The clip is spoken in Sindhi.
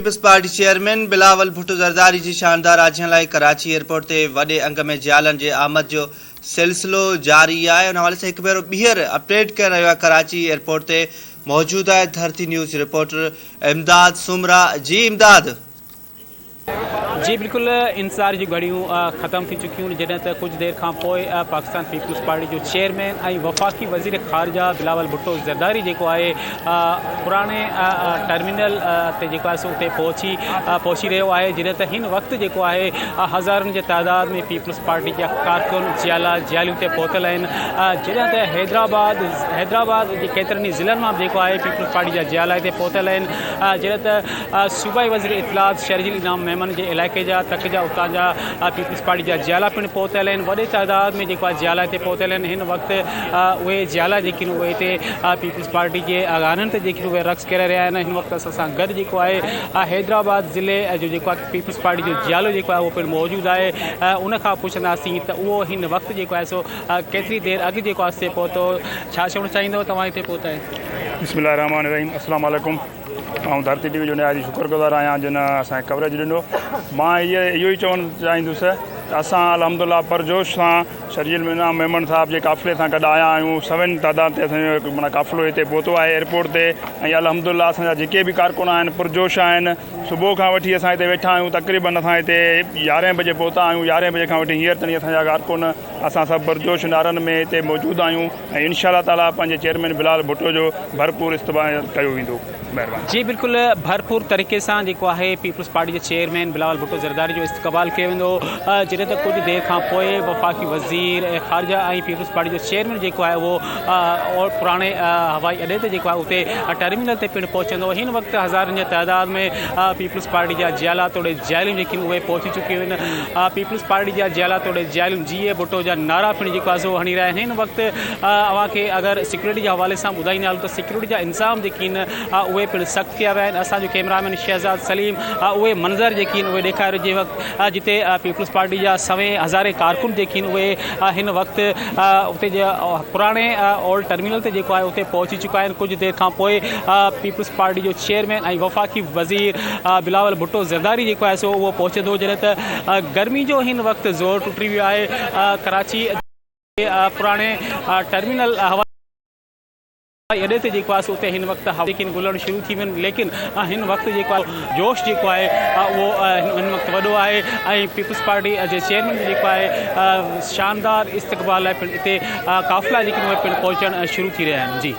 Peoples party chairman Bilawal Bhutto Zardari جي شاندار آجيان لاء ڪراچي ايئرپورٽ تي وڏي انگ ۾ جيالن جي آمد جو سلسلو جاري آهي ان حوالي سان هڪ ڀيرو ٻيهر اپڊيٽ ڪري رهيو آهي ڪراچي ايئرپورٽ تي موجود آهي ڌرتي نيوز رپورٽر امداد سومرا جي امداد. جي بلڪل انتظار جون گهڙيون ختم ٿي چڪيون جڏهن ته ڪجهه دير کان پوء پاڪستان پيپلز پارٽي جو چيئرمين ۽ وفاقي وزير خارجه بلاول ڀٽو زرداري جيڪو آهي پراڻي ٽرمينل تي جيڪو آهي سو اتي پهچي پهچي رهيو آهي جڏهن ته هن وقت جيڪو آهي هزارن جي تعداد ۾ پيپلز پارٽي جا ڪارڪن جيالا جياليون تي پهتل آهن جڏهن ته حيدرآباد حيدرآباد جي ڪيترن ئي ضلعن مان جيڪو آهي پيپلز پارٽي جا جيالا هتي پهتل آهن جڏهن ته صوبائي وزير اطلاعات شرجيل انعام ميمڻ جي علائقي جا تڪ جا اتان جا پيپلز پارٽي جا جيالا پڻ پهتل آهن وڏي تعداد ۾ جيڪو آهي جيالا هتي پهتل آهن هن وقت اهي جيالا جيڪي آهن اهي هتي پيپلز پارٽي جي اڳواڻن تي جيڪي اهي رقص ڪري رهيا آهن هن وقت اسان سان گڏ جيڪو آهي حيدرآباد ضلعي جو جيڪو آهي پيپلز پارٽي جو جيالو جيڪو آهي اهو پڻ موجود آهي ان کان پڇنداسين ته اهو هن وقت جيڪو آهي سو ڪيتري دير اڳ جيڪو آهي سي پهتو ڇا چوڻ چاهيندو توهان هتي پهتا آهيو. بسم الله الرحمٰن الرحيم السلام عليڪم آئون ڌرتي ٽي وي جو نهايت ئي شڪر گذار آهيان جن اسان کي ڪوريج ڏنو مان هي اهو ئي چوڻ چاهيندس ته اسان الحمد لله پرجوش سان شرجيل مينا ميمڻ صاحب جي قافلي سان گڏ آيا آهيون سوين تعداد تي اسان جو معنيٰ قافلو هتي پهتو آهي ايئرپورٽ تي ۽ الحمد لله اسان جا جيڪي به ڪارڪن آهن پرجوش آهن صبح کان وٺي اسان هتي ويٺا آهيون تقريبن اسان هتي يارهين بجي پهتا آهيون يارهين بجي کان وٺي هينئر تائين اسان جا ڪارڪن اسان سڀ پرجوش نعرن ۾ هتي موجود آهيون ۽ انشاء الله تعالي پنهنجي چيئرمين بلال ڀٽو جو ڀرپور استقبال ڪيو ويندو مهرباني. جي بلڪل ڀرپور طريقي سان جيڪو آهي پيپلز پارٽي جي چيئرمين بلاول ڀٽو زرداري جو استقبال ڪيو ويندو جڏهن ته ڪجهه دير کان پوء وفاقي وزير خارجه ۽ پيپلز پارٽي جو چيئرمين جيڪو آهي اهو پراڻي هوائي اڏي تي جيڪو آهي اتي ٽرمينل تي پڻ پهچندو هن وقت هزارن جي تعداد ۾ پيپلز پارٽي جا جيالا توڙي جياليون جيڪي اهي پهچي چڪيون آهن پيپلز پارٽي جا جيالا توڙي جياليون جيئي ڀٽو جا نعرا پڻ جيڪو آهي سو هڻي رهيا آهن هن وقت اوهان کي اگر سيڪيورٽي جي حوالي سان ٻڌائيندا هلون ته سيڪيورٽي جا انتظام جيڪي آهن اهي پڻ سخت ڪيا ويا آهن اسان جو ڪيمرا مين شهزاد سليم اهي منظر جيڪي آهن اهي ڏيکاريو جنهن وقت جتي پيپلز پارٽي جا سوين هزارين ڪارڪن جيڪي آهن اهي هن وقت اتي جي پراڻي اولڊ ٽرمينل تي جيڪو آهي اتي پهچي چڪا آهن ڪجهه دير کان پوء پيپلز پارٽي جو چيئرمين ۽ وفاقي وزير بلاول ڀٽو زرداري جيڪو آهي سو اهو پهچندو جڏهن ته گرمي جو هن وقت زور ٽٽي ويو آهي ڪراچي جي پراڻي ٽرمينل هوائي اڏي تي جيڪو آهي سو اتي هن وقت جيڪي گلڻ شروع ٿي ويون ليڪن هن وقت جيڪو آهي جوش جيڪو آهي اهو هن وقت وڏو آهي ۽ پيپلز پارٽي جي چيئرمين جيڪو آهي شاندار استقبال لاء پڻ اتي قافلا جيڪي اهي پڻ پهچڻ شروع ٿي رهيا آهن جي.